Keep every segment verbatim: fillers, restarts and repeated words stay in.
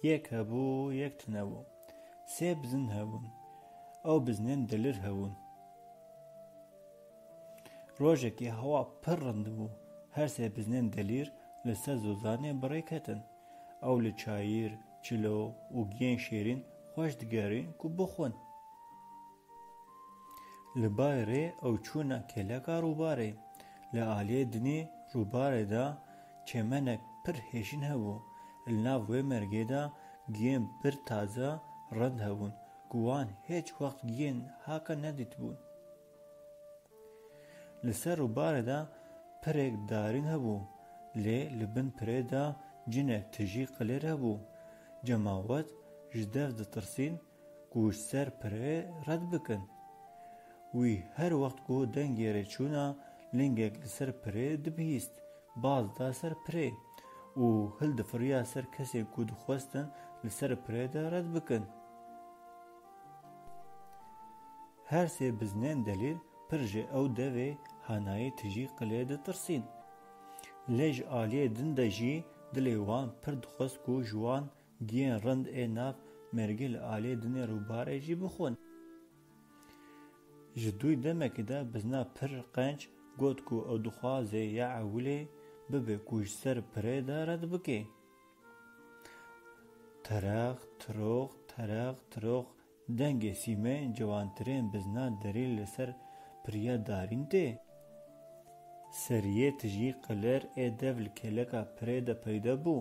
Yek hebû, yek tune bû. Sê bizin hebûn. Ew bizinên delîr hebûn. Rojekê hewa pir rind bû. Her sê bizinên delîr li ser zozanê bi rê ketin. Ew li çayîr, çilo û giyên şêrîn xweş digerîn ku bixwin. Li bayê rê ew çûne kêleka rûbarê. Li aliyê dinê rûbarê de çêmenek pir hêşîn hebû. Li nav wê mergê de giyên pir taze rind hebûn ku wan hêç wext giyên haka nedîtibûn. Li ser rûbarê de pirêk darîn hebû, lê li bin pirê de cinek tijî qilêr hebû. Cemawet ji dev ditirsîn ku ji ser pirê red bikin. Wî her wext ku dengê rêçûna lingek li ser pirê dibihîst, baz da ser pirê û hildifiriya ser kesên ku dixwestin li ser pirê de red bikin. Her sê biznên delîl pir ji ew devê hanayî tijî qilê ditirsîn. Lê ji aliyê din de jî dilê wan pir dixwest ku ji wan giyên rind ê nav mergê li aliyê dinê rûbarê jî bixwin. Ji dûy demekê de bizna pir qenc got ku ew dixwaze ya ewilê bibe ku ji ser pirê de red bike. Tereq, tiroq, tereq, tiroq, dengê sîmên ciwantirên bizna derî li ser piriya darîn tê. Seriyê tijî qilêr ê dev li kêleka pirê de peyda bû.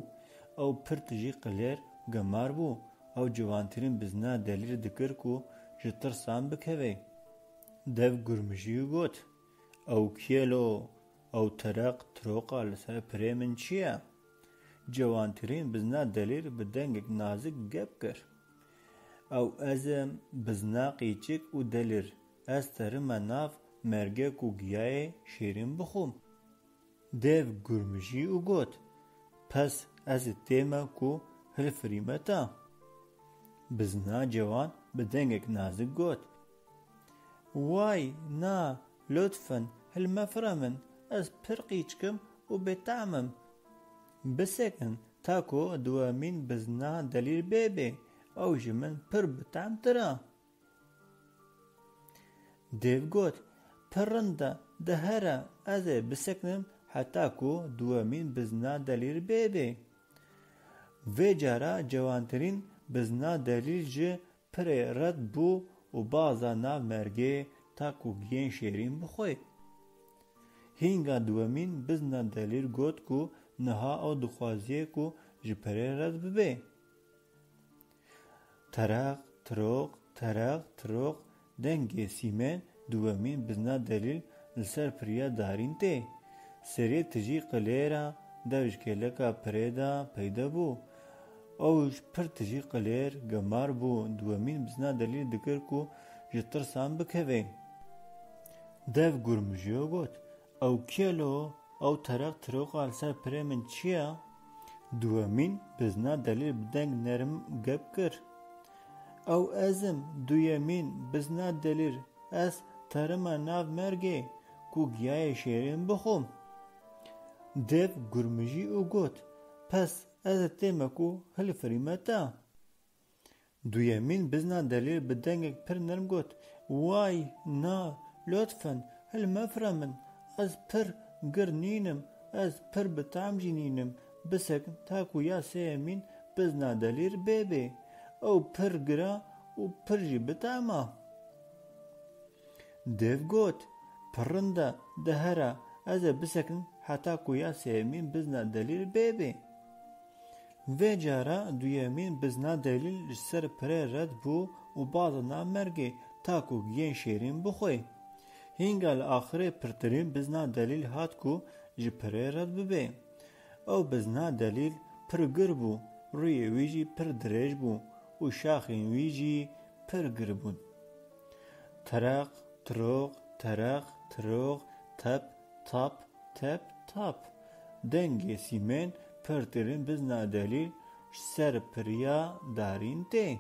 Ew pir tijî qilêr gemar bû. Ew ciwantirîn bizna delîr dikir ku ji tirsan bikeve. Dev gurmijî û got, Ew kî ye lo? Ew tereq tiroqa li ser pirê min çi ye? Ciwantirîn bizna delîr bi dengek nazik gep kir. Ew ez im, bizna qîçik û delîr. Ez terime nav mergê ku giyayê şêrîn bixwim. Dev gurmijî û got, Pes ez ê tême ku hilfirîme te. Bizna ciwan bi dengek nazik got, Way, na, lutfen, hilmefire min, ez pir qîçik im û bêtehm im. Bisekin ta ku duwemîn bizna delîr bêbê, ew ji min pir bitemtir e. Dev got, Pir rind e, de here, ez ê bisekinim heta ku duwemîn bizna delîr bêbê. Vê cara ciwantirîn bizna delîr ji pirê red bû û baz da nav mergê ta ku giyên şêrîn bixwe. Hînga duwemîn bizna delîr got ku niha ew dixwaziye ku ji pirê red bibe. Tereq, tiroq, tereq, tiroq, dengê sîmên duwemîn bizna delîl li ser piriya darîn tê. Serê tijî qilêra dev ji kêleka pirê de peyda bû. Ew ji pir tijî qilêr gemar bû, duwemîn bizna delîl dikir ku ji tirsan bikeve. Dev gurmijiyo got, Ew kî ye lo? Ew tereq tiroqa li ser pirê min çi ye? Duwemîn bizna delîl bi deng nerm gep kir. Ew ez im, duyemîn bizna delîl, ez terime nav mergê ku giyayê şêrîn bixwim. Dev gurmijî û got, Pes ez ê tême ku hilfirîme te. Duyemîn bizna delîl bi dengek pir nerm got, Way, na, lotfen, hilmefire min, ez pir gir nînim, ez pir bi tam jî nînim, bisekin ta ku ya sêyemîn bizna delîl bêbê. Ew pir gir e û pir jî bi tam e. Dev got, Pir rind e, de here, ez ê bisekinim heta ku ya sêyemîn bizna delîl bêbê. Vê cara duyemîn bizna delîl ji ser pirê red bû û baz da nav mergê ta ku giyên şêrîn bixwe. Hînga li axirê pirtirîn bizna delîl hat ku ji pirê red bibe. Ew bizna delîl pir gir bû, rûyê wî jî pir dirêj bû û şaxên wî jî pir gir bûn. Tereq, tiroq, tereq, tiroq, tep, tap, tep, tap. Dengê sîmên pirtirîn bizna delîl ji ser piriya darîn tê.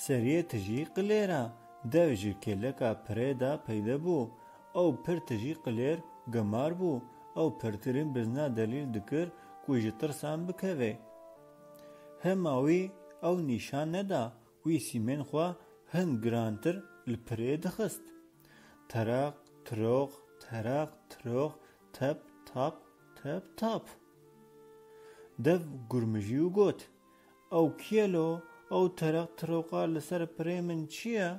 Seriyê tijî qilêra dev ji kêleka pirê de peyde bû. Ew pir tijî qilêr gemar bû. Ew pirtirîn bizna delîl dikir ku ji tirsan bikeve. Hema wî ew nîşan neda, wî sîmên xwe hin girantir li pirê dixist. Teraq, tiroq, teraq, tiroq, tep, tap, tep, tap. Dev gurmijî û got, "Ew kî ye lo? Ew teraq tiroqa li ser pirê min çi ye?"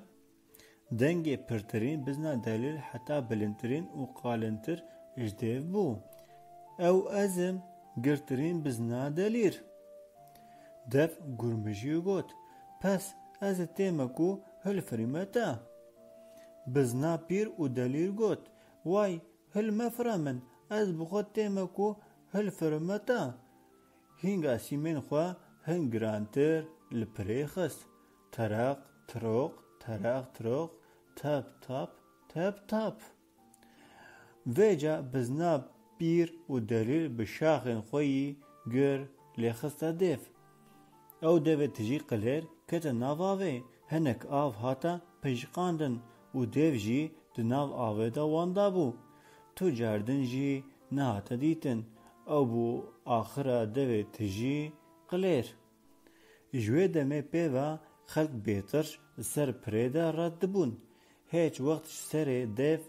Dengê pirtirîn bizna delîl heta bilindtirîn û qalintir ji dev bû. "Ew ez im, girtirîn bizna delîr." Dev gurmijî û got, "Pes, ez ê tême ku hilfirîme te." Bizna pîr û delîr got, "Way, hilmefire min, ez bi xwe tême ku hilfirime te." Hînga sîmên xwe hin girantir li pirê xist. Teraq, tiroq, teraq, tiroq, tep, tap, tep, tap. Vêca bizna pîr û delîl bi şaxên xwe yî gur lê xiste dêv. Ew devê tijî qilêr kete nav avê, hinek av hate pijqandin û dêv jî di nav avê de wenda bû. Tu car din jî nehate dîtin. Ew bû axira devê tijî qilêr. Ji wê demê pê ve xelk bêtirş li ser pirê de red dibûn. Hêç wext ji serê dêv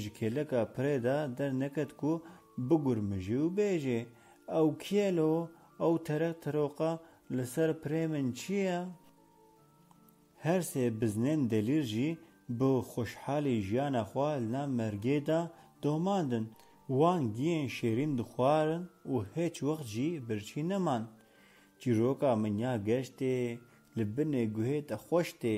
ji kêleka pirê de derneket ku bigurmijî û bêjê, "Ew kî ye lo? Ew terek tiroqa li ser pirê min çi ye?" Her sê biznên delîr jî bi xweşhalî jiyana xwe li nav mergê de domandin. Wan giyên şêrîn dixwarin û hêç wext jî birçî neman. Çîroka min ya geştê, li binê guhê te xweş tê.